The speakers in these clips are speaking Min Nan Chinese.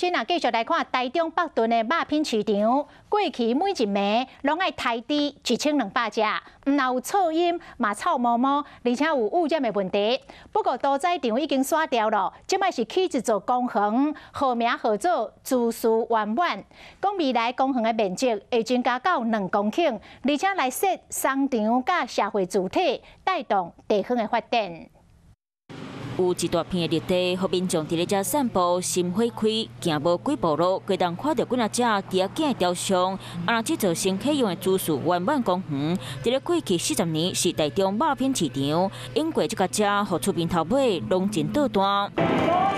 親啊，繼續來看台中北屯的肉品市場，過去每一暝攏愛刣豬1200隻，毋但有噪音，嘛臭毛毛，而且有污染的問題。不過屠宰場已經煞掉了，這擺是起一座公園，號名號做豬事圓滿。講未來公園的面積會增加到2公頃，而且來設商場佮社會住體，帶動地方的發展。有一大片的綠地，予民眾佇咧遮散步，心花開，行無幾步路，就會當看著幾若隻豬仔的雕像。啊，這座新啟用的豬事圓滿公園，佇咧過去40年是台中肉品市場，經過這個遮，予出面頭尾攏真倒彈。恭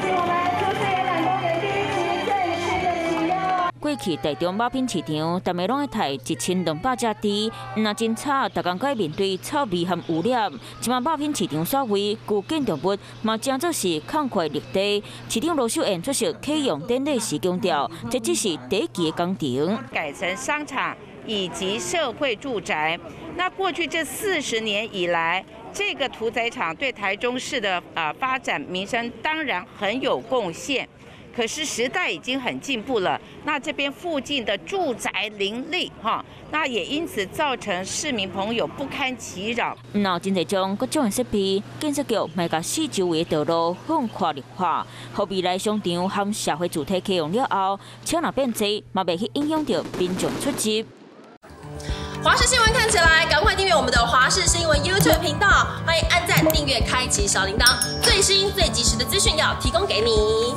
喜我們豬事圓滿公園第一期正式的啟用。過去台中肉品市場，逐暝攏愛刣1200隻豬，毋但真吵，逐工閣愛面對臭味和污染。這擺肉品市場煞位，舊建築物嘛成做是空塊綠地。市長盧秀燕出席啟用典禮時強調，這只是第一期的工程。改成商場以及社會住宅。那過去這40年以來，這個屠宰場對台中市的發展民生當然很有貢獻。可是時代已經很進步了，那這邊附近的住宅林立，哈，那也因此造成市民朋友不堪其擾。若有真濟種各種的設備，建設局嘛共四周圍的道路放寬綠化，予未來商場和社會住宅啟用了後，車若變濟，嘛袂去影響著民眾出入。華視新聞看起來，趕快訂閱我們的華視新聞 YouTube 頻道，歡迎按讚、訂閱、開啟小鈴鐺，最新最及時的資訊要提供給你。